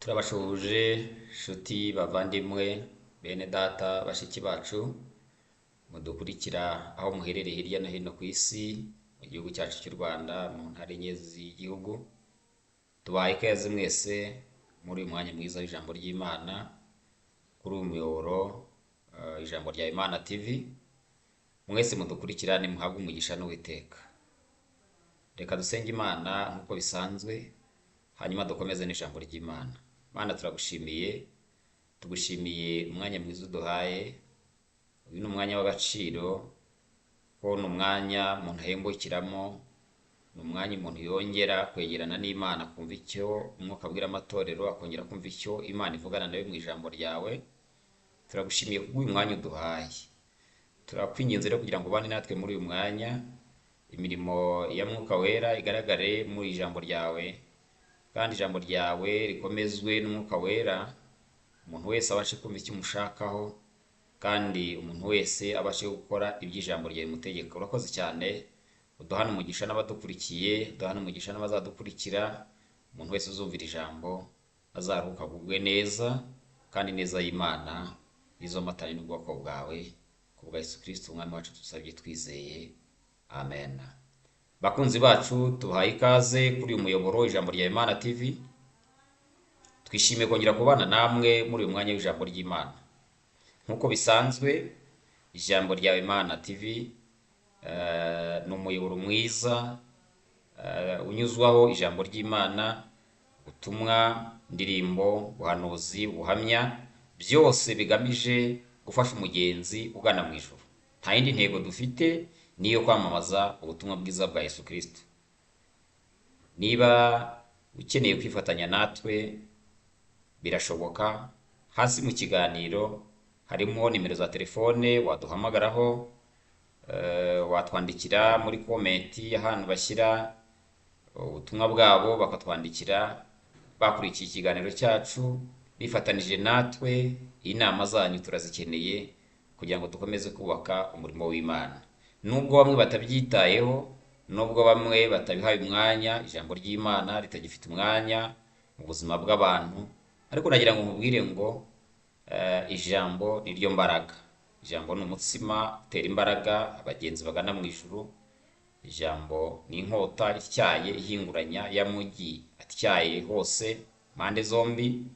Turabashuhuje nshuti bavandimwe, bene data, bashiki bacu, mudukurikira aho muherereye hirya no hino ku isi, mu gihugu cyacu cy'u Rwanda, mu ntara enye z'igihugu, tubahaye ikaze mwese muri uyu mwanya mwiza w'ijambo ry'Imana, kuri uyu muyoboro Ijambo rya Imana TV, mwese mudukurikira nimuhabwe umugisha n'Uwiteka. Reka dusenge Imana nk'uko bisanzwe, hanyuma dukomeze n'ijambo ry'Imana. Mana turagushimiye, tugushimiye umwanya mwiza uduhaye, uyu ni umwanya w'agaciro, kuko ni umwanya umuntu ahembukiramo, ni umwanya umuntu yongera kwegerana n'Imana, akumva icyo Umwuka abwira amatorero, akongera kumva icyo Imana ivugana nawe mu ijambo ryawe. Turagushimiye kubw'uyu mwanya uduhaye. Turakwinginze rero kugira ngo ubane natwe muri uyu mwanya, imirimo ya Mwuka Wera igaragare mu ijambo ryawe, kandi ijambo ryawe rikomezwe n'Umwuka Wera, umuntu wese abashe kumva icyo umushakaho, kandi umuntu wese abashe gukora ibyo ijambo ryawe rimutegeka. Urakoze cyane, uduhane umugisha n'abadukurikiye, uduhane umugisha n'abazadukurikira, umuntu wese uzumvira ijambo azaruhuka agubwe neza, kandi neza y'Imana izomatane n'ubwoko bwawe, ku bwa Yesu Kristo Umwami wacu dusabye twizeye, amen. Bakunzi bacu, tubahaye ikaze kuri uyu muyoboro Ijambo rya Imana TV. Twishimiye kongera kubana namwe muri uyu mwanya w'ijambo ry'Imana. Nk'uko bisanzwe, Ijambo rya Imana TV ni umuyoboro mwiza unyuzwaho ijambo ry'Imana, ubutumwa, indirimbo, ubuhanuzi, ubuhamya, byose bigamije gufasha umugenzi ugana mu ijuru. Nta yindi ntego dufite, niyo kwamamaza ubutumwa bwiza bwa Yesu Kristo. Niba ukeneye kwifatanya natwe birashoboka, hasi mu kiganiro harimo nimero za telefone waduhamagaraho, watwandikira muri komenti ahantu bashyira ubutumwa bwabo, bakatwandikira bakurikiye ikiganiro cyacu, bifatanije natwe. Inama zanyu turazikeneye kugira ngo dukomeze kubaka umurimo w'Imana. Nubwo bamwe batabyitayeho, nubwo bamwe batabihaye umwanya, ijambo ry'Imana ritagifite umwanya mu buzima bw'abantu, ariko nagira ngo nkubwire ngo ijambo ni ryo mbaraga. Ijambo ni umutsima utera imbaraga abagenzi bagana mu ijuru. Ijambo ni inkota ityaye ihinguranya y'amugi atyaye hose impande zombi,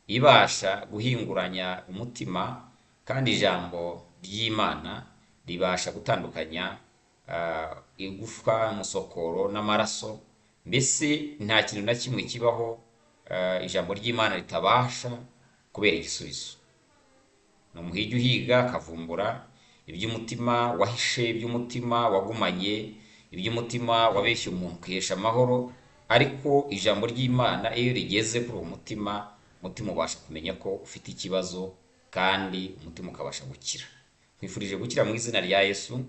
ibasha guhinguranya umutima, kandi ijambo ry'Imana ribasha gutandukanya igufwa, umusokoro n'amaraso. Mbese nta kintu na kimwe kibaho ijambo ry'Imana ritabasha kubera igisubizo. Ni umuhigi uhiga akavumbura iby'umutima wahishe, iby'umutima wagumanye, iby'umutima wabeshye umuntu ukihesha amahoro, ariko ijambo ry'Imana iyo rigeze kuri uwo mutima, umutima ubasha kumenya ko ufite ikibazo, kandi umutima ukabasha gukira. Nkwifurije gukira mu izina rya Yesu.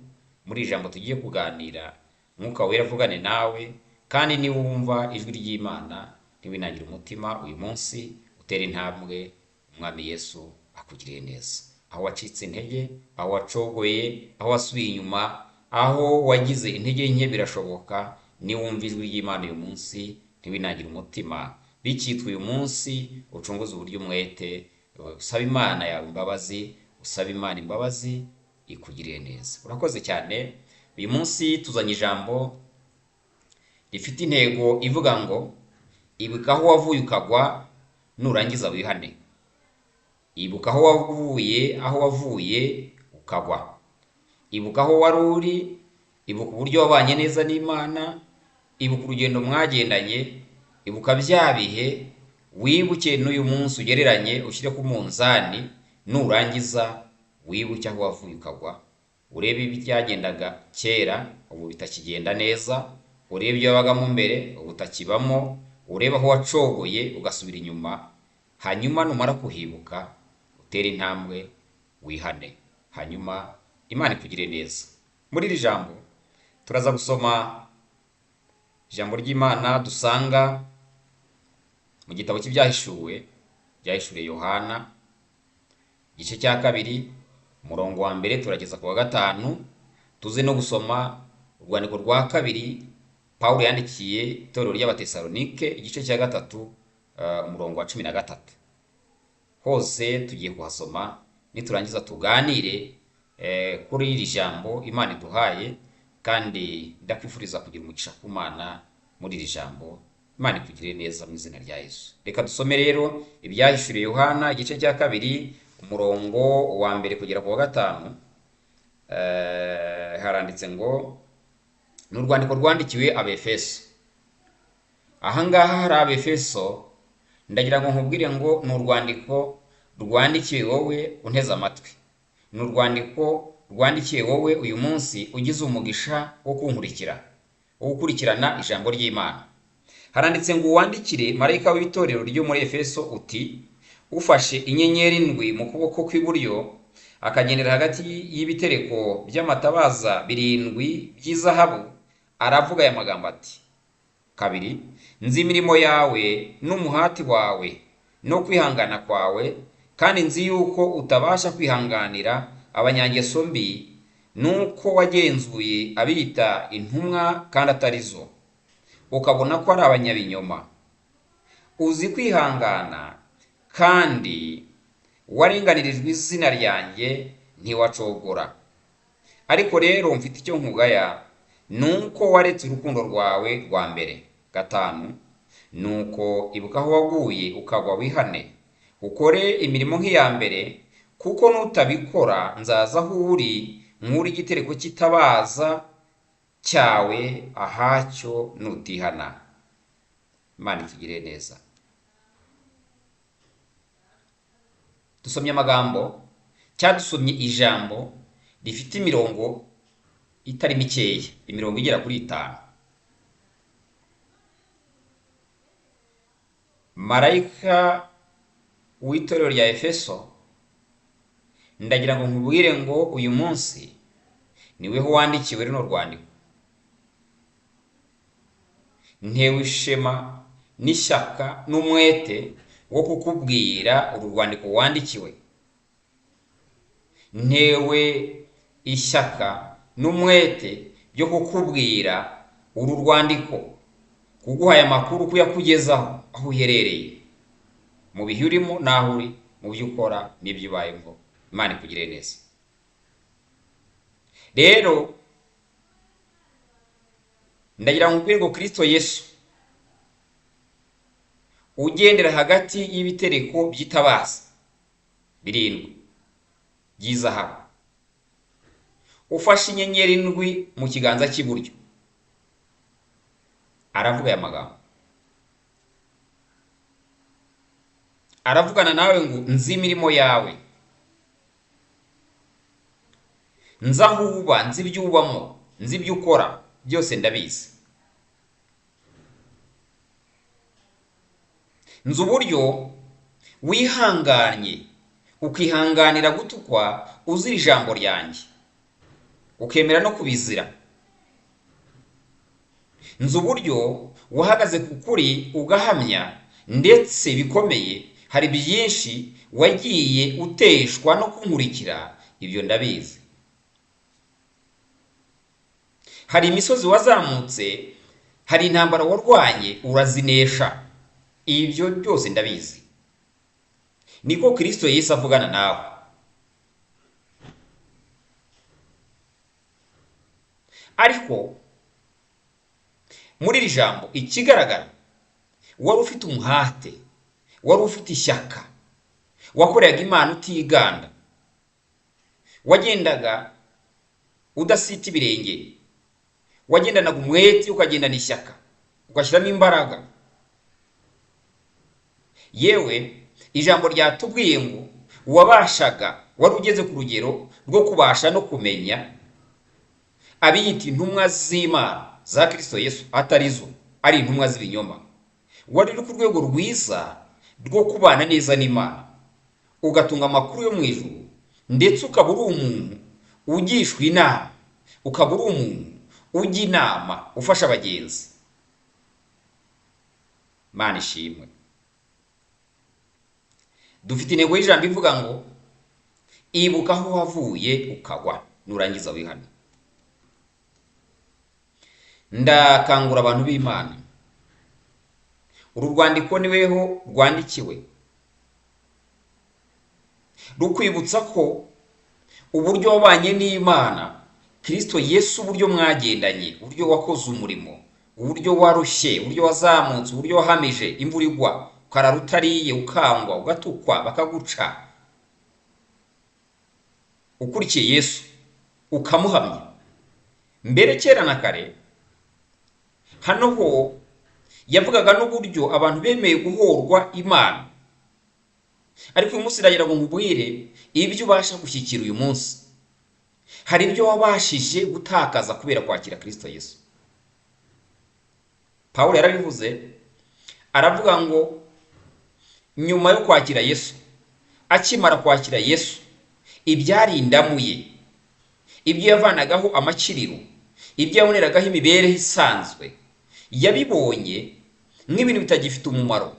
Muri iri jambo tugiye kuganira, Umwuka Wera avugane nawe, kandi niba wumva ijwi ry'Imana ntiwinangire umutima uyu munsi, utere intambwe, Umwami Yesu akugiriye neza. Aho wacitse intege, aho wacogoye, aho wasubiye inyuma, aho wagize intege nke, birashoboka niwumva ijwi ry'Imana uyu munsi ntiwinangire umutima. Bikitwa uyu munsi, ucunguze uburyo umwete, usaba Imana yawe imbabazi, usaba Imana imbabazi ikugiriye neza. Urakoze cyane. Uyu munsi tuzanye ijambo rifite intego ivuga ngo ibuka aho wavuye ukagwa, nurangiza wihane. Ibuka aho wavuye, aho wavuye ukagwa. Ibuka aho wari uri, ibuka uburyo wabanye neza n'Imana, ibuka urugendo mwagendanye, ibuka bya bihe, wibuke n'uyu munsi ugereranye, ushyire ku munzani, nurangiza wibuke aho wavuye ukagwa, urebe ibyagendaga kera ubu bitakigenda neza, urebe ibyo wabagamo mbere ubu utakibamo, urebe aho wacogoye ugasubira inyuma, hanyuma numara kuhibuka utere intambwe wihane, hanyuma Imana ikugire neza. Muri iri jambo turaza gusoma ijambo ry'Imana dusanga mu gitabo cy'Ibyahishuwe, byahishuriye Yohana, igice cya 2, umurongo wa 1 turageza ku wa 5. Tuze no gusoma urwandiko rwa 2 Pawulo yandikiye itorero ry'Abatesalonike, igice cya 3, umurongo wa 13. Hose tugiye kuhasoma, niturangiza tuganire kuri iri jambo Imana iduhaye, kandi ndakwifuriza kugira umugisha ku Mana muri iri jambo. Imana ikugirire neza mu izina rya Yesu. Reka dusome rero ibyahishuriwe Yohana igice cya 2 umurongo wa 1 kugera ku wa 5. Haranditse ngo ni urwandiko rwandikiwe Abefeso. Ahangaha hari Abefeso, ndagira ngo nkubwire ngo ni urwandiko rwandikiwe wowe unteze amatwi, ni urwandiko rwandikiwe wowe uyu munsi ugize umugisha wo kunkurikira, wo gukurikirana ijambo ry'Imana. Haranditse ngo wandikire marayika w'itorero ryo muri Efeso uti: ufashe inyenyeri ndwi mu kuboko kw'iburyo, akagendera hagati y'ibitereko by'amatabaza 7 by'izahabu, aravuga aya magambo ati: 2, nzi imirimo yawe n'umuhati wawe no kwihangana kwawe, kandi nzi yuko utabasha kwihanganira abanyangeso mbi, nuko wagenzuye abita intumwa kandi atari zo, ukabona ko ari abanyabinyoma. Uzi kwihangana, kandi warenganirijwe izina ryanjye ntiwacogora. Ariko rero mfite icyo nkugaya, nuko waretse urukundo rwawe rwa mbere. 5, nuko ibuka aho waguye ukagwa wihane, ukore imirimo nk'iya mbere, kuko nutabikora nzaza aho uri nkuri igitereko cy'itabaza cyawe ahacyo nutihana. Imana itugirire neza. Dusomye amagambo, cyadusomye ijambo rifite imirongo itari mikeya, imirongo igera kuri 5. Marayika w'itorero rya Efeso, ndagira ngo nkubwire ngo uyu munsi niweho wandikiwe runo rwandiko. Ntewe ishema n'ishyaka n'umwete wo kukubwira uru rwandiko wandikiwe. Ntewe ishyaka n'umwete byo kukubwira uru rwandiko, kuguha aya makuru, kuyakugezaho aho uherereye, mu bihe urimo n'aho uri, mu byo ukora n'ibyo ubayemo. Imana ikugirire neza. Rero ndagira ngo nkubwire ngo Kristo Yesu ugendera hagati y'ibitereko by'itabaza 7 by'izahabu, ufashe inyenyeri ndwi mu kiganza cy'iburyo, aravuga aya magambo, aravugana nawe ngo nzi imirimo yawe, nzi aho uba, nzi ibyo ubamo, nzi ibyo ukora, byose ndabizi. Nzi uburyo wihanganye, ukihanganira gutukwa uzira ijambo ryanjye, ukemera no kubizira. Nzi uburyo wahagaze ku kuri ugahamya, ndetse bikomeye, hari byinshi wagiye uteshwa no kunkurikira, ibyo ndabizi. Hari imisozi wazamutse, hari intambara warwanye urazinesha, ibyo byose ndabizi. Niko Kristo Yesu avugana nawe. Ariko muri iri jambo ikigaragara, wari ufite umuhate, wari ufite ishyaka, wakoreraga Imana utiganda, wagendaga udasita ibirenge, wagendanaga umwete, ukagendana ishyaka, ugashyiramo imbaraga. Yewe ijambo ryatubwiye ngo wabashaga, wari ugeze ku rugero rwo kubasha no kumenya abiyita intumwa z'Imana za Kristo Yesu atari zo, ari intumwa z'ibinyoma. Wari uri ku rwego rwiza rwo kubana neza n'Imana, ugatunga amakuru yo mu ijuru, ndetse ukaba uri umuntu ugishwa inama, ukaba uri umuntu ujya inama, ufasha abagenzi. Imana ishimwe. Dufite intego y'ijambo ivuga ngo ibuka aho wavuye ukagwa, nurangiza wihane. Ndakangura abantu b'Imana, Uru rwandiko ni weho rwandikiwe, rukwibutsa ko uburyo wabanye n'Imana, Kristo Yesu, uburyo mwagendanye, uburyo wakoze umurimo, uburyo warushye, uburyo wazamutse, uburyo wahamije imvura igwa, ukarara utariye, ukangwa, ugatukwa, bakaguca, ukurikiye Yesu ukamuhamya mbere kera na kare. Hano ho yavugaga n'uburyo abantu bemeye guhorwa Imana, ariko uyu munsi ndagira ngo nkubwire ibyo ubasha gushyikira uyu munsi. Hari ibyo wabashije gutakaza kubera kwakira Kristo Yesu. Pawulo yarabivuze, aravuga ngo nyuma yo kwakira Yesu, akimara kwakira Yesu, ibyari indamu ye, ibyo yavanagaho amakiriro, ibyo yaboneragaho imibereho isanzwe, yabibonye nk'ibintu bitagifite umumaro.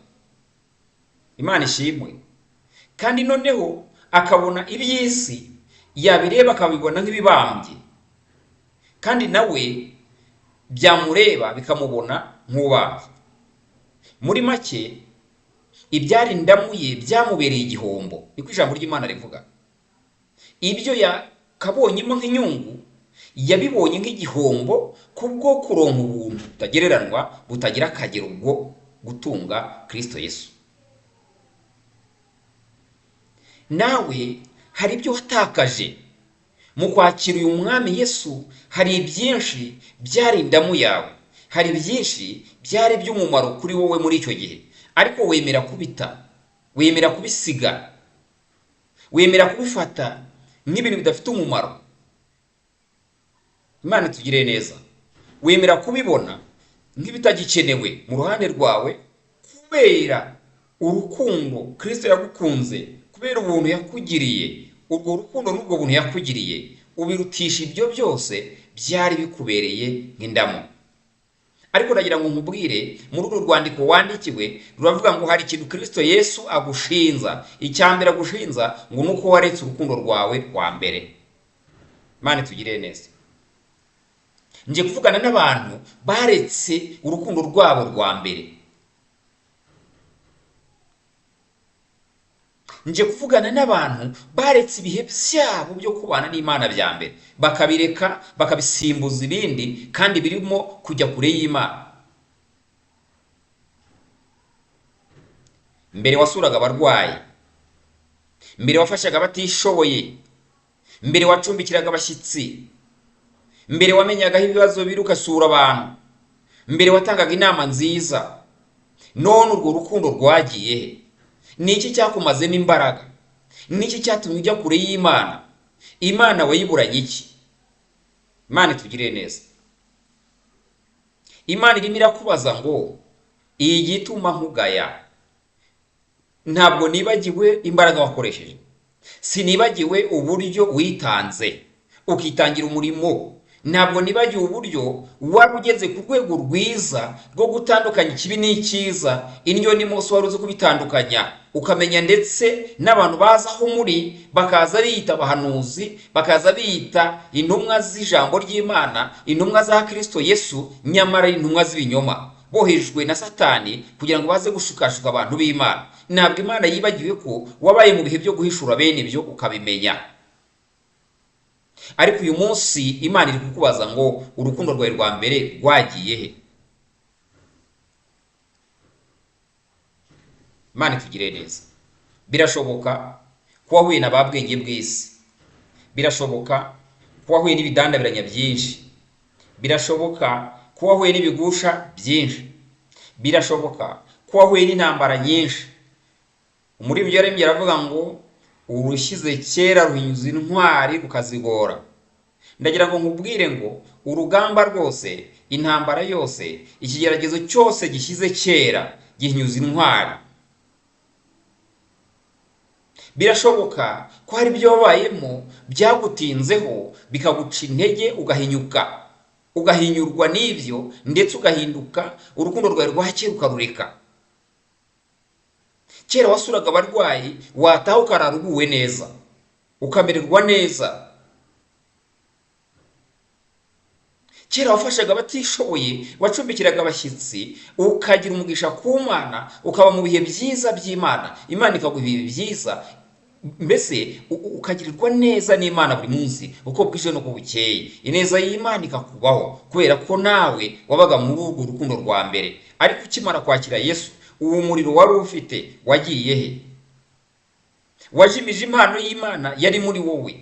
Imana ishimwe. Kandi noneho akabona iby'isi, yabireba akabibona nk'ibibambye, kandi nawe byamureba bikamubona nk'ubambye. Muri make, ibyari indamu ye byamubereye igihombo, niko ijambo ry'Imana rivuga. Ibyo yakabonyemo nk'inyungu yabibonye nk'igihombo kubwo kuronka ubuntu butagereranywa, butagira akagero, bwo gutunga Kristo Yesu. Nawe hari ibyo watakaje mu kwakira uyu mwami Yesu. Hari byinshi byari indamu yawe, hari byinshi byari iby'umumaro kuri wowe muri icyo gihe, ariko wemera kubita, wemera kubisiga, wemera kubifata nk'ibintu bidafite umumaro. Imana itugirire neza. Wemera kubibona nk'ibitagikenewe mu ruhande rwawe kubera urukundo Kristo yagukunze, kubera ubuntu yakugiriye. Urwo rukundo n'ubwo buntu yakugiriye ubirutisha ibyo byose byari bikubereye nk'indamu. Ariko ndagira ngo nkubwire, muri uru rwandiko wandikiwe ruravuga ngo hari ikintu Kristo Yesu agushinza. Icya mbere agushinza ngo ni uko waretse urukundo rwawe rwa mbere. Imana itugirire neza. Ngiye kuvugana n'abantu baretse urukundo rwabo rwa mbere. Ngiye kuvugana n'abantu baretse ibihe byabo byo kubana n'Imana bya mbere, bakabireka bakabisimbuza ibindi kandi birimo kujya kure y'Imana. Mbere wasuraga abarwayi, mbere wafashaga abatishoboye, mbere wacumbikiraga abashyitsi, mbere wamenyagaho ibibazo biri ugasura abantu, mbere watangaga inama nziza. None urwo rukundo rwagiye he? Ni iki cyakumazemo imbaraga? Ni iki cyatumye ujya kure y'Imana? Imana wayiburanye iki? Imana itugirire neza. Imana irimo irakubaza ngo iyi gituma nkugaya, ntabwo nibagiwe imbaraga wakoresheje, sinibagiwe uburyo witanze ukitangira umurimo, ntabwo nibagiwe uburyo wari ugeze ku rwego rwiza rwo gutandukanya ikibi n'icyiza, indyo n'imoso wari uzi kubitandukanya, ukamenya ndetse n'abantu baza aho muri bakaza biyita abahanuzi, bakaza biyita intumwa z'ijambo ry'Imana, intumwa za Kristo Yesu, nyamara intumwa z'ibinyoma bohejwe na Satani kugira ngo baze gushukashuka abantu b'Imana. Ntabwo Imana yibagiwe ko wabaye mu bihe byo guhishura bene ibyo ukabimenya. Ariko uyu munsi Imana iri kukubaza ngo urukundo rwawe rwa mbere rwagiye he? Imana itugirire neza. Birashoboka ko wahuye na ba bwenge bw'isi, birashoboka ko wahuye n'ibidandabiranya byinshi, birashoboka ko wahuye n'ibigusha byinshi, birashoboka ko wahuye n'intambara nyinshi. Umuririmbyi yaririmbye aravuga ngo urushyize kera ruhinyuza intwari rukazigora. Ndagira ngo nkubwire ngo urugamba rwose, intambara yose, ikigeragezo cyose gishyize kera gihinyuza intwari. Birashoboka ko hari ibyo wabayemo byagutinzeho bikaguca intege, ugahinyuka, ugahinyurwa n'ibyo, ndetse ugahinduka urukundo rwawe rwa kera ukarureka. Kera wasuraga abarwayi, wataha ukarara uguwe neza, ukamererwa neza. Kera wafashaga abatishoboye, wacumbikiraga abashyitsi, ukagira umugisha ku Mana, ukaba mu bihe byiza by'Imana, Imana ikaguha ibihe byiza, mbese ukagirirwa neza n'Imana buri munsi uko bwije n'uko bukeye. Ineza y'Imana ikakubaho kubera ko nawe wabaga muri urwo rukundo rwa mbere. Ariko ukimara kwakira Yesu, uwo muriro wari ufite wagiye he? Wajimije impano y'Imana yari muri wowe.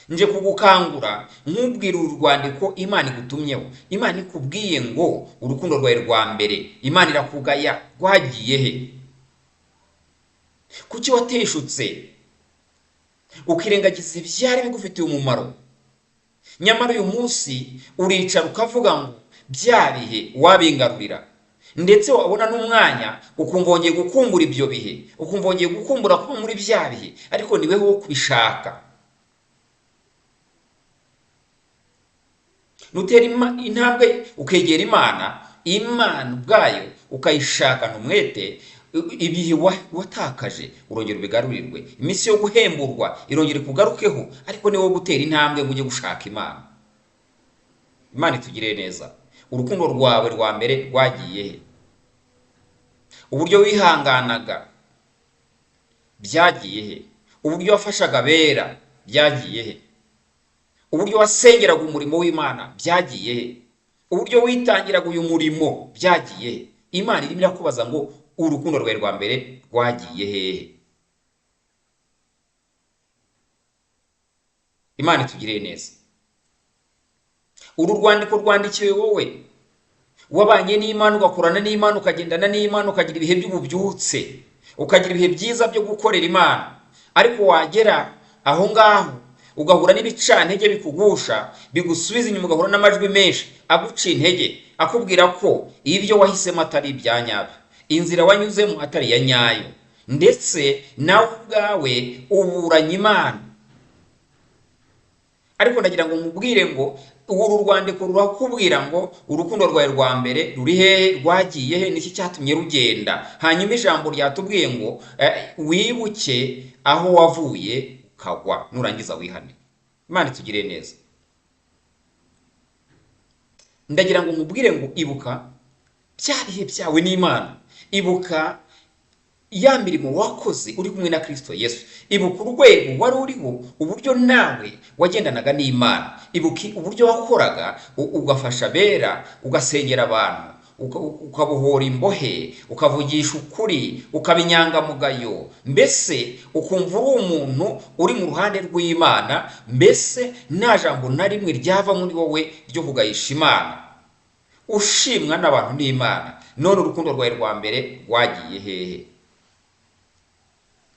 Nje kugukangura nkubwira uru rwandiko Imana igutumyeho. Imana ikubwiye ngo urukundo rwawe rwa mbere, Imana irakugaya, rwagiye he? Kuki wateshutse ukirengagiza ibyari bigufitiye umumaro? Nyamara uyu munsi uricara ukavuga ngo bya bihe wabingarurira, ndetse wabona n'umwanya ukumva wongeye gukumbura ibyo bihe, ukumva wongeye gukumbura kuba muri bya bihe, ariko ni weho wo kubishaka. Nutera intambwe ukegera Imana, Imana ubwayo ukayishakana umwete, ibihe watakaje urongera ubigarurirwe, iminsi yo guhemburwa irongera ikugarukeho, ariko ni wowe gutera intambwe ngo ujye gushaka Imana. Imana itugirire neza. Urukundo rwawe rwa mbere rwagiye he? Uburyo wihanganaga byagiye he? Uburyo wafashaga abera byagiye he? Uburyo wasengeraga umurimo w'Imana byagiye he? Uburyo witangiraga uyu murimo byagiye he? Imana irimo irakubaza ngo urukundo rwawe rwa mbere rwagiye hehe? Imana itugirire neza. Uru rwandiko rwandikiwe wowe wabanye n'Imana, ugakorana n'Imana, ukagendana n'Imana, ukagira ibihe by'ububyutse, ukagira ibihe byiza byo gukorera Imana, ariko wagera aho ngaho ugahura n'ibicantege bikugusha, bigusubiza inyuma, ugahura n'amajwi menshi aguca intege, akubwira ko ibyo wahisemo atari ibya nyabyo, inzira wanyuzemo atari iya nyayo, ndetse nawe ubwawe uburanye Imana. Ariko ndagira ngo nkubwire ngo uru rwandiko rurakubwira ngo urukundo rwawe rwa mbere ruri hehe, rwagiye he, niki cyatumye rugenda? Hanyuma ijambo ryatubwiye ngo wibuke aho wavuye ukagwa, nurangiza wihane. Imana itugirire neza. Ndagira ngo nkubwire ngo ibuka bya bihe byawe n'Imana, ibuka ya mirimo wakoze uri kumwe na Kristo Yesu, ibuka urwego wari uriho, uburyo nawe wagendanaga n'Imana, ibuka uburyo wakoraga ugafasha abera, ugasengera abantu, ukabohora imbohe, ukavugisha ukuri, ukaba inyangamugayo, mbese ukumva uri umuntu uri mu ruhande rw'Imana, mbese nta jambo na rimwe ryava muri wowe ryo kugayisha Imana, ushimwa n'abantu n'Imana. None urukundo rwawe rwa mbere rwagiye hehe?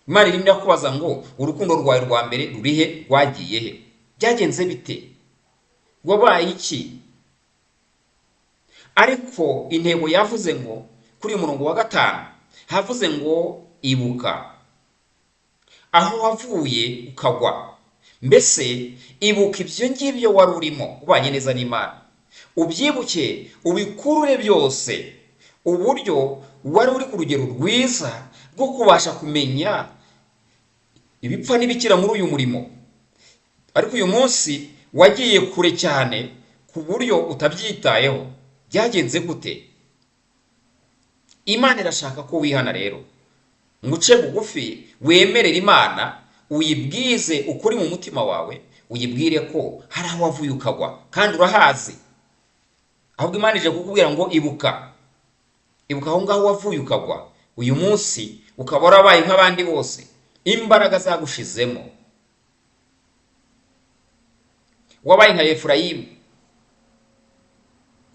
Imana irimo irakubaza ngo urukundo rwawe rwa mbere ruri he, rwagiye he? Byagenze bite? Wabaye iki? Ariko intego yavuze ngo kuri uyu murongo wa 5 havuze ngo ibuka aho wavuye ukagwa, mbese ibuka ibyo ngibyo wari urimo ubanye neza n'Imana, ubyibuke, ubikurure byose, uburyo wari uri ku rugero rwiza rwo kubasha kumenya ibipfa n'ibikira muri uyu murimo, ariko uyu munsi wagiye kure cyane ku buryo utabyitayeho. Byagenze gute? Imana irashaka ko wihana rero, ngo uce bugufi, wemerere Imana, uyibwize ukuri mu mutima wawe, uyibwire ko hari aho wavuye ukagwa kandi urahazi. Ahubwo Imana ije kukubwira ngo ibuka, ibuka aho ngaho wavuye ukagwa, uyu munsi ukaba warabaye nk'abandi bose, imbaraga zagushizemo, wabaye nka Efurayimu,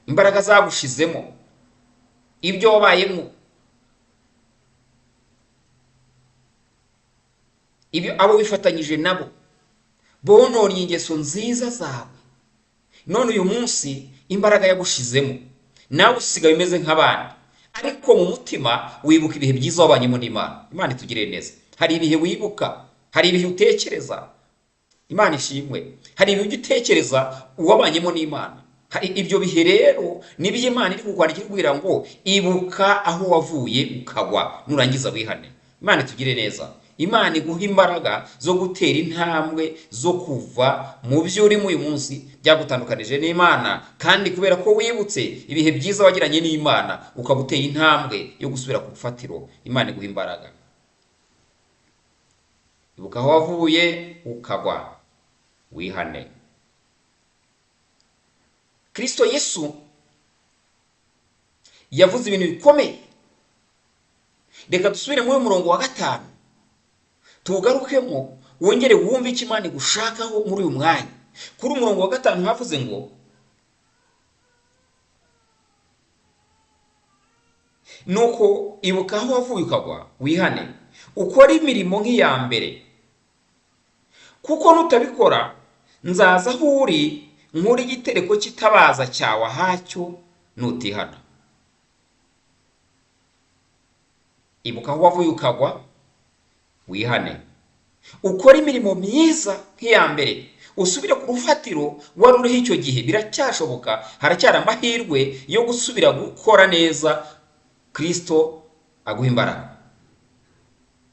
imbaraga zagushizemo, ibyo wabayemo, ibyo abo wifatanyije nabo bononye ingeso nziza zawe, none uyu munsi imbaraga yagushizemo, nawe usigaye umeze nk'abandi, ariko mu mutima wibuka ibihe byiza wabanyemo n'Imana. Imana itugirire neza. Hari ibihe wibuka, hari ibihe utekereza, Imana ishimwe. Hari ibihe ujya utekereza wabanyemo n'Imana. Hari ibyo bihe rero nibyo Imana iri kukwandikira ikubwira ngo ibuka aho wavuye ukagwa, nurangiza wihane. Imana itugirire neza. Imana iguha imbaraga zo gutera intambwe zo kuva mu byo urimo uyu munsi byagutandukanije n'Imana, kandi kubera ko wibutse ibihe byiza wagiranye n'Imana ukaba uteye intambwe yo gusubira ku rufatiro. Imana iguha imbaraga. Ibuka aho wavuye ukagwa, wihane. Kristo Yesu yavuze ibintu bikomeye. Reka dusubire muri murongo wa 5 tugarukemo, wongere wumve icyo Imana igushakaho muri uyu mwanya. Kuri umurongo wa 5 havuze ngo nuko ibuka aho wavuye ukagwa, wihane, ukore imirimo nk'iya mbere, kuko nutabikora nzaza aho uri nkure igitereko cy'itabaza cyawe ahacyo nutihana. Ibuka aho wavuye ukagwa, wihane, ukore imirimo myiza nk'iya mbere, usubire ku rufatiro wari uriho icyo gihe. Biracyashoboka, haracyari amahirwe yo gusubira gukora neza. Kristo aguha imbaraga.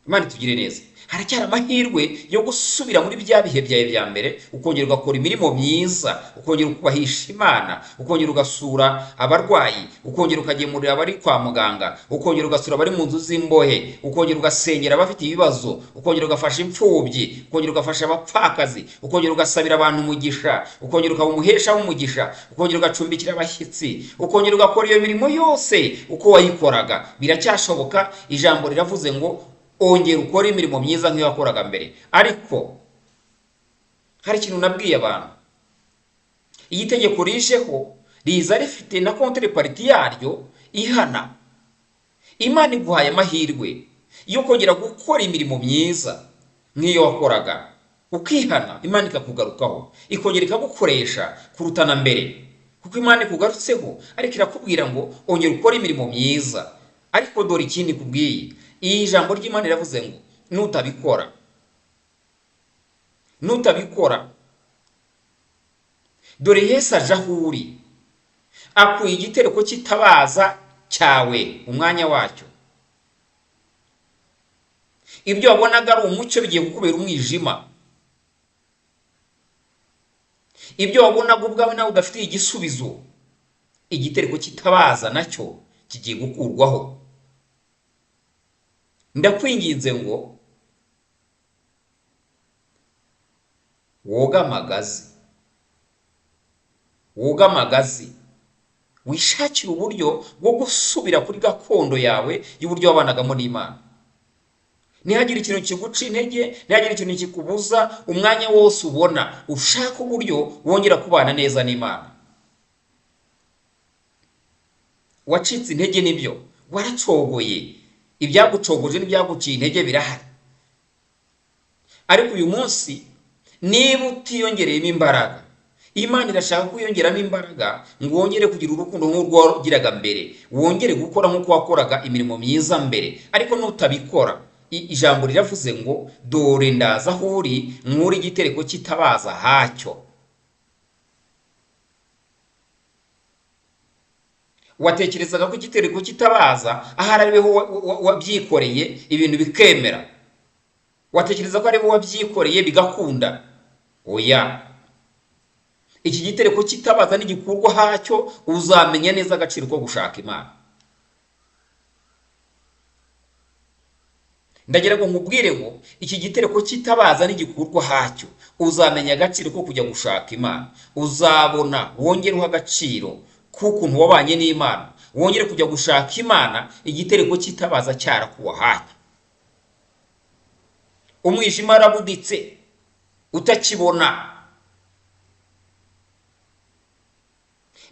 Imana itugire neza. Haracyari amahirwe yo gusubira muri bya bihe byawe bya mbere, ukongera ugakora imirimo myiza, ukongera ukubahisha Imana, ukongera ugasura abarwayi, ukongera ukagemurira abari kwa muganga, ukongera ugasura abari mu nzu z'imbohe, ukongera ugasengera abafite ibibazo, ukongera ugafasha imfubyi, ukongera ugafasha abapfakazi, ukongera ugasabira abantu umugisha, ukongera ukaba umuhesha w'umugisha, ukongera ugacumbikira abashyitsi, ukongera ugakora iyo mirimo yose uko wayikoraga. Biracyashoboka. Ijambo riravuze ngo ongera ukore imirimo myiza nk'iyo wakoraga mbere. Ariko hari ikintu nabwiye abantu, iyi tegeko rijeho riza rifite na contrepartie yaryo ihana. Imana iguhaye amahirwe yo kongera gukora imirimo myiza nk'iyo wakoraga, ukihana, Imana ikakugarukaho, ikongera ikagukoresha kuruta na mbere, kuko Imana ikugarutseho ariko irakubwira ngo ongera ukore imirimo myiza. Ariko dore ikindi kubwiye, iyi jambo ry'Imana riravuze ngo nutabikora, nutabikora, dore Yesu aje aho uri, akuye igitereko cy'itabaza cyawe umwanya wacyo. Ibyo wabonaga ari umucyo bigiye kukubera umwijima. Ibyo wabonaga ubwawe nawe udafitiye igisubizo, igitereko cy'itabaza nacyo kigiye gukurwaho. Ndakwinginze ngo woge amagazi, woge amagazi, wishakire uburyo bwo gusubira kuri gakondo yawe y'uburyo wabanagamo n'Imana. Ntihagire ikintu kiguca intege, ntihagire ikintu kikubuza, umwanya wose ubona ushaka uburyo wongera kubana neza n'Imana. Wacitse intege nibyo, waracogoye, ibyagucogoje n'ibyaguciye intege birahari. Ariko uyu munsi niba utiyongereyemo imbaraga, Imana irashaka kwiyongeramo imbaraga ngo wongere kugira urukundo nk'urwo wagiraga mbere, wongere gukora nk'uko wakoraga imirimo myiza mbere. Ariko nutabikora, ijambo riravuze ngo dore ndaza aho uri nkure igitereko cy'itabaza hacyo. Watekerezaga ko igitereko cy'itabaza ahari ariho wabyikoreye ibintu bikemera, watekereza ko ariho wabyikoreye bigakunda. Oya, iki gitereko cy'itabaza nigikurwa hacyo uzamenya neza agaciro ko gushaka Imana. Ndagira ngo nkubwire ngo iki gitereko cy'itabaza nigikurwa hacyo uzamenya agaciro ko kujya gushaka Imana. Uzabona wongere uha agaciro k'ukuntu wabanye n'Imana, wongere kujya gushaka Imana igitereko cy'itabaza cyarakuwa hacyo. Umwijima warabuditse utakibona.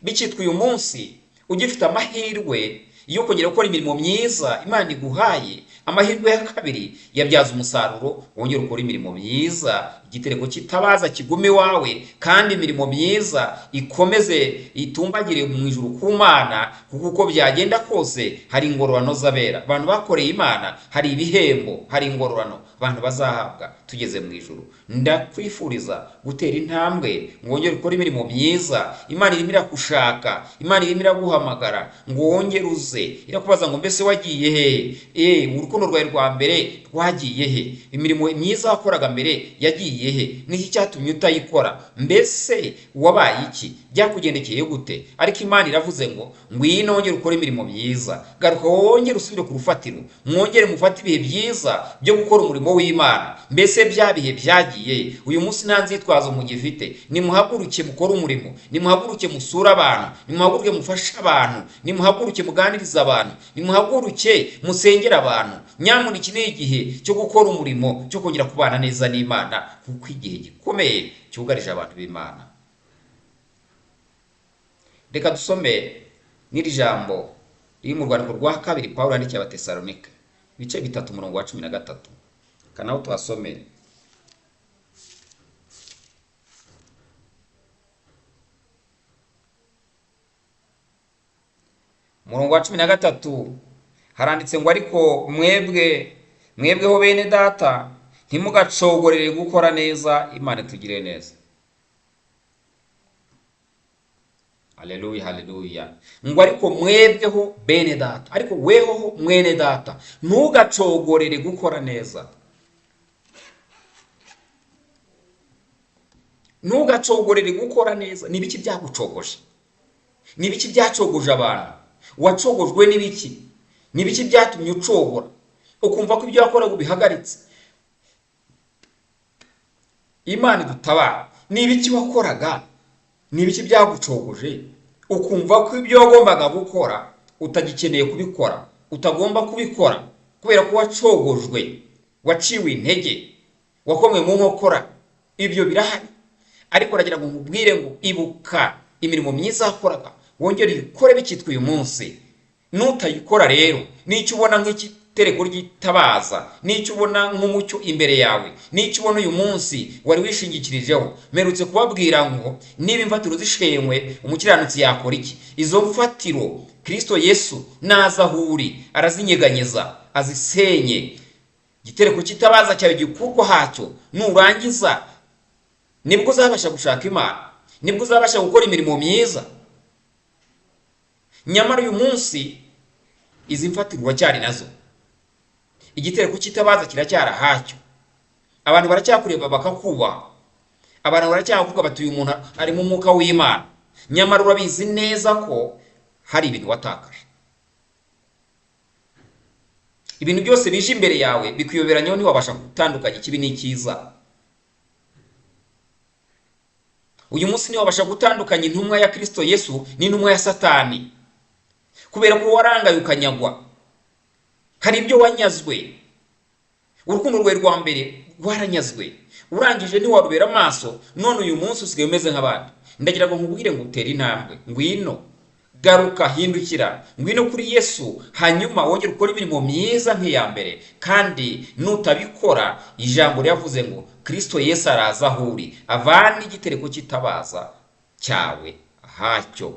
Bikitwa uyu munsi ugifite amahirwe yo kongera gukora imirimo myiza Imana iguhaye, amahirwe ya kabiri yabyaza umusaruro, wongere ukore imirimo myiza Igitereko cy'itabaza kigume iwawe, kandi imirimo myiza ikomeze itumbagire mu ijuru ku Mana, kuko uko byagenda kose hari ingororano z'abera. Abantu bakoreye Imana hari ibihembo, hari ingororano abantu bazahabwa tugeze mu ijuru. Ndakwifuriza gutera intambwe ngo wongere ukore imirimo myiza. Imana irimo iragushaka, Imana irimo iraguhamagara ngo wongere uze. Irakubaza ngo mbese wagiye he? Urukundo rwawe rwa mbere rwagiye he? Imirimo myiza wakoraga mbere yagiye he? Niki cyatumye utayikora? Mbese wabaye iki? Byakugendekeye gute? Ariko Imana iravuze ngo ngwino wongere ukore imirimo myiza, garuka wongere usubire ku rufatiro, mwongere mufate ibihe byiza byo gukora umurimo w'Imana. Mbese bya bihe byagiye? Uyu munsi nta nzitwazo mugifite. Nimuhaguruke mukore umurimo, nimuhaguruke musure abantu, nimuhaguruke mufashe abantu, nimuhaguruke muganirize abantu, nimuhaguruke musengere abantu. Nyamuneka iki ni igihe cyo gukora umurimo, cyo kongera kubana neza n'Imana, kuko igihe gikomeye cyugarije abantu b'Imana. Reka dusome n'iri jambo riri mu rwandiko rwa kabiri Pawulo yandikiye Abatesalonika, ibice 3 umurongo wa 13. Kanaho tuhasome. Umurongo wa 13 haranditse ngo ariko mwebweho bene data ntimugacogorere gukora neza, Imana itugirire neza. Haleluya, haleluya. Ngo ariko mwebweho bene data, ariko weho mwene data ntugacogorere gukora neza. Ntugacogorere gukora neza. Ni ibiki byagucogoje? Ni ibiki byacogoje abantu? Wacogojwe n'ibiki? Ni ibiki byatumye ucogora ukumva ko ibyo wakoraga ubihagaritse? Imana idutabara. Ni ibiki wakoraga? Ni ibiki byagucogoje ukumva ko ibyo wagombaga gukora utagikeneye kubikora, utagomba kubikora kubera ko wacogojwe, waciwe intege, wakomwe mu nkokora? Ibyo birahari. Ariko uragira ngo nkubwire ngo ibuka imirimo myiza wakoraga, wongere uyikore bikitwa uyu munsi. Nutayikora rero, n'icyo ubona nk'igitereko ry'itabaza, n'icyo ubona nk'umucyo imbere yawe, n'icyo ubona uyu munsi wari wishingikirijeho. Mperutse kubabwira ngo niba imfatiro zishenywe umukiranutsi yakora iki? Izo mfatiro Kristo Yesu naza aho uri arazinyeganyeza, azisenye. Igitereko cy'itabaza cyawe gikurwa hacyo. Nurangiza nibwo uzabasha gushaka Imana, nibwo uzabasha gukora imirimo myiza. Nyamara uyu munsi izi mfatiro uracyari nazo, igitereko cy'itabaza kiracyari ahacyo. Abantu baracyakureba bakakubaha, abantu baracyakuvuga bati uyu muntu ari mu mwuka w'Imana. Nyamara urabizi neza ko hari ibintu watakaje. Ibintu byose bije imbere yawe bikuyoberanyeho, ntiwabasha gutandukanya ikibi n'icyiza. Uyu munsi ntiwabasha gutandukanya intumwa ya Kristo Yesu n'intumwa ya Satani, kubera ko warangaye ukanyagwa. Hari ibyo wanyazwe, urukundo rwawe rwa mbere rwaranyazwe, urangije ntiwarubera amaso, none uyu munsi usigaye umeze nk'abandi. Ndagira ngo nkubwire ngo utere intambwe, ngwino, garuka, hindukira, ngwino kuri Yesu, hanyuma wongere ukore imirimo myiza nk'iya mbere. Kandi nutabikora, ijambo ryavuze ngo Kristo Yesu araza aho uri, avane igitereko cy'itabaza cyawe ahacyo.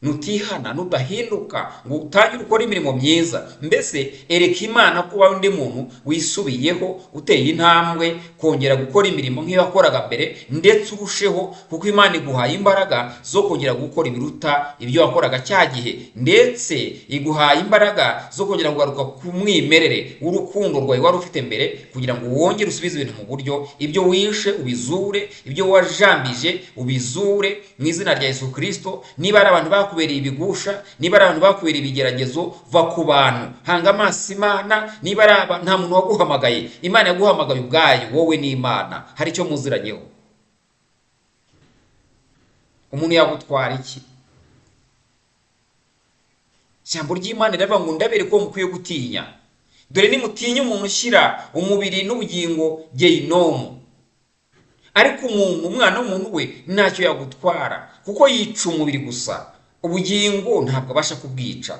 Nutihana, nudahinduka ngo utangire ukore imirimo myiza, mbese ereka Imana ko undi muntu wisubiyeho, uteye intambwe kongera gukora imirimo nk'iyo wakoraga mbere, ndetse urusheho, kuko Imana iguhaye imbaraga zo kongera gukora ibiruta ibyo wakoraga cya gihe, ndetse iguhaye imbaraga zo kongera kugaruka ku mwimerere w'urukundo rwawe wari ufite mbere, kugira ngo wongere usubize ibintu mu buryo, ibyo wishe ubizure, ibyo wajambije ubizure mu izina rya Yesu Kristo. Niba ari abantu bakubereye ibigusha, niba ari abantu bakubereye ibigeragezo, va ku bantu, hanga amaso Imana. Niba ari nta muntu waguhamagaye, Imana yaguhamagaye ubwayo, wowe n'Imana hari icyo muziranyeho. Umuntu yagutwara iki? Ijambo ry'Imana riravuga ngo ndabere ko mukwiye gutinya. Dore nimutinya umuntu ushyira umubiri n'ubugingo gehinomu, ariko umuntu, umwana w'umuntu we ntacyo yagutwara, kuko yica umubiri gusa, ubugingo ntabwo abasha kubwica.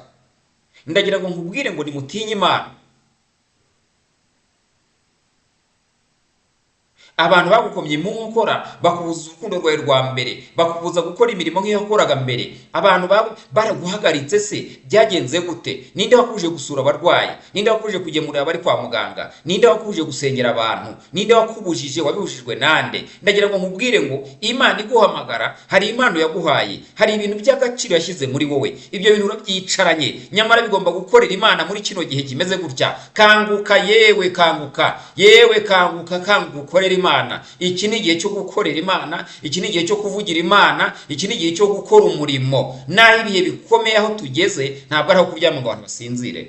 Ndagira ngo nkubwire ngo nimutinye Imana. Abantu bagukomye mu nkokora, bakubuza urukundo rwawe rwa mbere, bakubuza gukora imirimo nk'iyo wakoraga mbere. Abantu baraguhagaritse se, byagenze gute? Ninde wakuje gusura abarwayi? Ninde wakuje kugemurira abari kwa muganga? Ninde wakuje gusengera abantu? Ninde wakubujije? Wabibujijwe nande? Ndagira ngo nkubwire ngo Imana iguhamagara, hari impano yaguhaye, hari ibintu by'agaciro yashyize muri wowe. Ibyo bintu urabyicaranye, nyamara bigomba gukorera Imana muri kino gihe kimeze gutya. Kanguka yewe, kanguka yewe, kanguka, kanguka ukorere Imana. Iki ni igihe cyo gukorera Imana, iki ni igihe cyo kuvugira Imana, iki ni igihe cyo gukora umurimo. Naho ibihe bikomeye aho tugeze, ntabwo ari aho kuryama ngo abantu basinzire.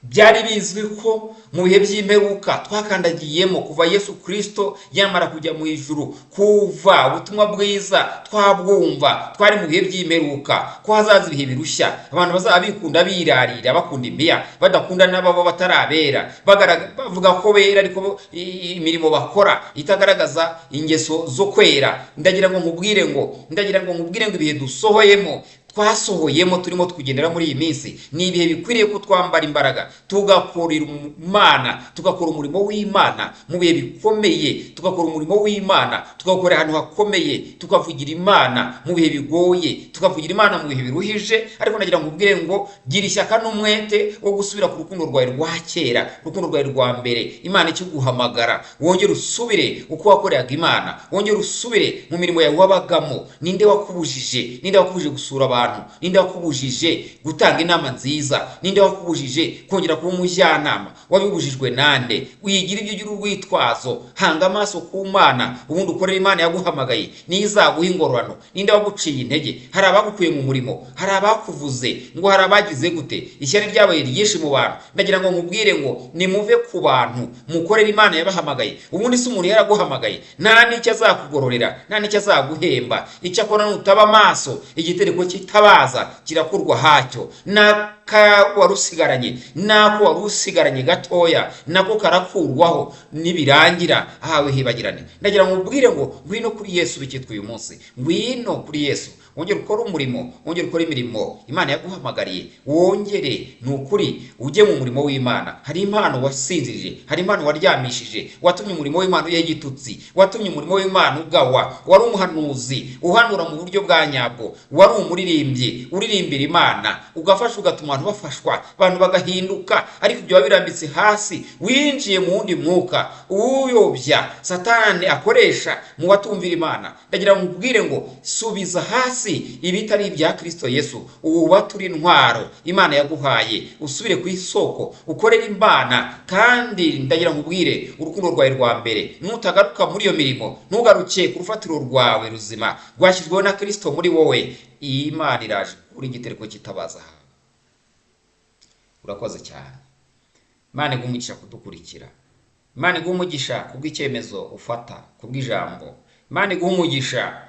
Byari bizwi ko mu bihe by'imperuka twakandagiyemo kuva Yesu Kristo yamara kujya mu ijuru, kuva ubutumwa bwiza twabwumva, twari mu bihe by'imperuka, ko hazaza ibihe birushya, abantu bazaba bikunda birarira, bakunda impiya, badakunda n'ababo batarabera, bavuga ko bera ariko imirimo bakora itagaragaza ingeso zo kwera. Ndagira ngo nkubwire ngo, ndagira ngo nkubwire ngo ibihe dusohoyemo, twasohoyemo, turimo tugendera muri iyi minsi, ni ibihe bikwiriye ko twambara imbaraga, tugakorera Imana, tugakora umurimo w'Imana mu bihe bikomeye, tugakora umurimo w'Imana, tugakora ahantu hakomeye, tukavugira Imana mu bihe bigoye, tukavugira Imana mu bihe biruhije. Ariko ndagira ngo ubwire ngo gira ishyaka n'umwete wo gusubira ku rukundo rwawe rwa kera, urukundo rwawe rwa mbere. Imana ikiguhamagara, wongere usubire uko wakoreraga Imana, wongere usubire mu mirimo yawe wabagamo. Ninde wakubujije? Ninde wakubujije gusura abantu? Ninde wakubujije gutanga inama nziza? Ninde wakubujije kongera kuba umujyanama? Wabibujijwe nande? Wigira ibyo ugira urwitwazo. Hanga amaso ku Mana, ubundi ukorere Imana yaguhamagaye, niyo izaguha ingororano. Ninde waguciye intege? Hari abagukuye mu murimo, hari abakuvuze ngo hari abagize gute. Ishyari ryabaye ryinshi mu bantu. Ndagira ngo nkubwire ngo nimuve ku bantu, mukorere Imana yabahamagaye. Ubundi se umuntu yaraguhamagaye, nta n'icyo azakugororera, nta n'icyo azaguhemba. Icyakora nutaba amaso, igitereko kitabaza kirakurwa hacyo. Naka warusigaranye, nako warusigaranye gatoya, nako karakurwaho, nibirangira ahawe hibagirane. Ndagira ngo ubwire ngo ngwino kuri Yesu bikitwa uyu munsi, ngwino kuri Yesu, wongere ukore umurimo, wongere ukore imirimo Imana yaguhamagariye, wongere ni ukuri ujye mu murimo w'Imana. Hari impano wasinzirije, hari impano waryamishije, watumye umurimo w'Imana uyeho igitutsi, watumye umurimo w'Imana ugawa. Wari umuhanuzi uhanura mu buryo bwa nyabwo, wari umuririmbyi uririmbira Imana, ugafasha ugatuma abantu bafashwa, abantu bagahinduka. Ariko ibyo wabirambitse hasi, winjiye mu wundi mwuka uyobya Satani akoresha mu batumvira Imana. Ndagira ngo nkubwire ngo subiza hasi ibitari ibya Kristo Yesu, ubu turi intwaro Imana yaguhaye, usubire ku isoko ukorere Imana. Kandi ndagira ngo ubwire urukundo rwawe rwa mbere, nutagaruka muri iyo mirimo, ntugaruke ku rufatiro rwawe ruzima rwashyizweho na Kristo muri wowe, Imana iraje kuri igitereko kitabaza hawe. Urakoze cyane. Imana iguhe umugisha kudukurikira. Imana iguhe umugisha kubw'icyemezo ufata, kubw'ijambo. Imana iguhe umugisha.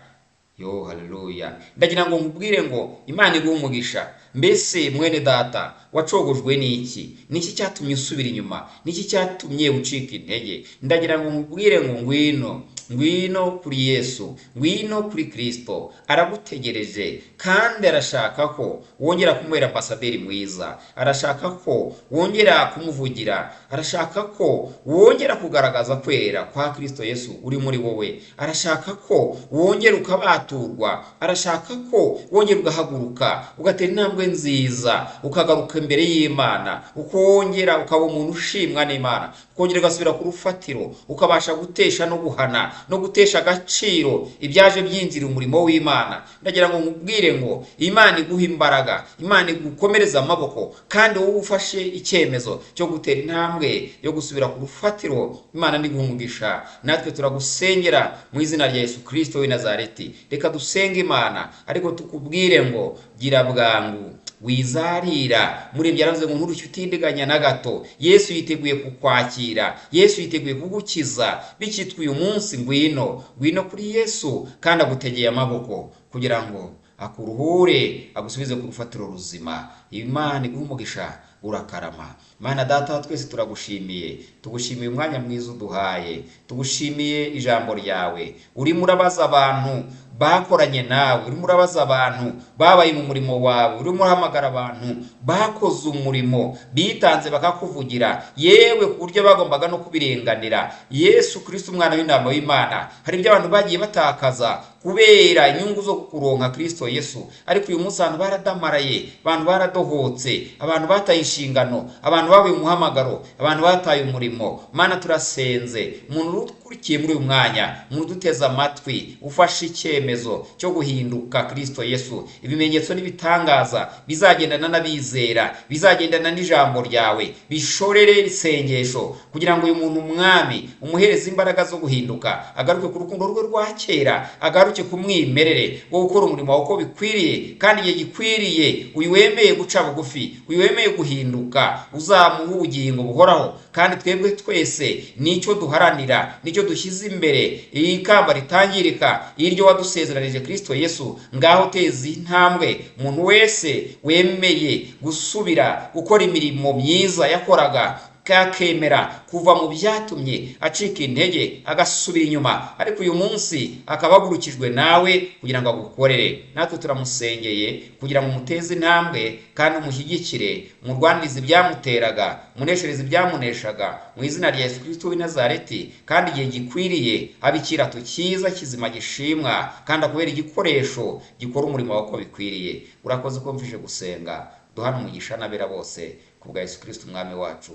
Yo haleluya. Ndagira ngo nkubwire ngo Imana iguhe umugisha. Mbese mwene data, wacogojwe n'iki? Niki cyatumye usubira inyuma? Niki cyatumye ucika intege? Ndagira ngo nkubwire ngo ngwino, ngwino kuri Yesu, ngwino kuri Kristo. Aragutegereje kandi arashaka ko wongera kumubera ambasaderi mwiza, arashaka ko wongera kumuvugira, arashaka ko wongera kugaragaza kwera kwa Kristo Yesu uri muri wowe, arashaka ko wongera ukabaturwa, arashaka ko wongera ugahaguruka, ugatera intambwe nziza, ukagaruka imbere y'Imana, ukongera ukaba umuntu ushimwa n'Imana, ukongera ugasubira ku rufatiro, ukabasha gutesha no guhana no gutesha agaciro ibyaje byinjira umurimo w'Imana. Ndagira ngo nkubwire ngo Imana iguhe imbaraga, Imana igukomereze amaboko, kandi wowe ufashe icyemezo cyo gutera intambwe yo gusubira ku rufatiro, Imana iguhe umugisha. Natwe turagusengera mu izina rya Yesu Kristo w'i Nazareti. Reka dusenge Imana, ariko tukubwire ngo gira bwangu, wizarira. Murembye yaravuze ngo nturushye utindiganya na gato. Yesu yiteguye kukwakira, Yesu yiteguye kugukiza. Bikitwa uyu munsi, ngwino, ngwino kuri Yesu, kandi agutegeye amaboko kugira ngo akuruhure, agusubize ku rufatiro ruzima. Imana iguhe umugisha, urakarama. Mana Data twese turagushimiye, tugushimiye umwanya mwiza uduhaye, tugushimiye ijambo ryawe. Urimo urabaza abantu bakoranye nawe, urimo urabaza abantu babaye mu murimo wawe, urimo urahamagara abantu bakoze umurimo, bitanze bakakuvugira, yewe ku buryo bagombaga no kubirenganira. Yesu Kristo umwana w'intama w'Imana, hari ibyo abantu bagiye batakaza kubera inyungu zo kukuronka Kristo Yesu, ariko uyu munsi abantu baradamaraye, abantu baradohotse, abantu bataye inshingano, abantu babuye umuhamagaro, abantu bataye umurimo. Mana turasenze, umuntu ukurikiye muri uyu mwanya, umuntu uduteze amatwi, ufashe icyemezo cyo guhinduka Kristo Yesu, ibimenyetso n'ibitangaza bizagendana n'abizera, bizagendana n'ijambo ryawe, bishorere isengesho kugira ngo uyu muntu Umwami umuhereze imbaraga zo guhinduka, agaruke ku rukundo rwe rwa kera, agaruke ku mwimerere wo gukora umurimo wawe uko bikwiriye kandi igihe gikwiriye. Uyu wemeye guca bugufi, uyu wemeye guhinduka, uzamuha ubugingo buhoraho. Kandi twebwe twese nicyo duharanira, nicyo dushyize imbere, iyi kamba ritangirika iryo wadusezeranije Kristo Yesu. Ngaho teza intambwe umuntu wese wemeye gusubira gukora imirimo myiza yakoraga, kakemera kuva mu byatumye acika intege agasubira inyuma, ariko uyu munsi akaba ahagurukijwe nawe kugira ngo agukorere. Natwe turamusengeye kugira ngo umuteze intambwe kandi umushyigikire, murwanirize ibyamuteraga, muneshereze ibyamuneshaga, mu izina rya Yesu Kristo w'i Nazareti. Kandi igihe gikwiriye abe ikirato cyiza kizima gishimwa, kandi akubera igikoresho gikora umurimo wawe uko bikwiriye. Urakoze ko mvije gusenga, duhana umugisha n'abera bose ku bwa Yesu Kristo umwami wacu.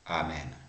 Amen.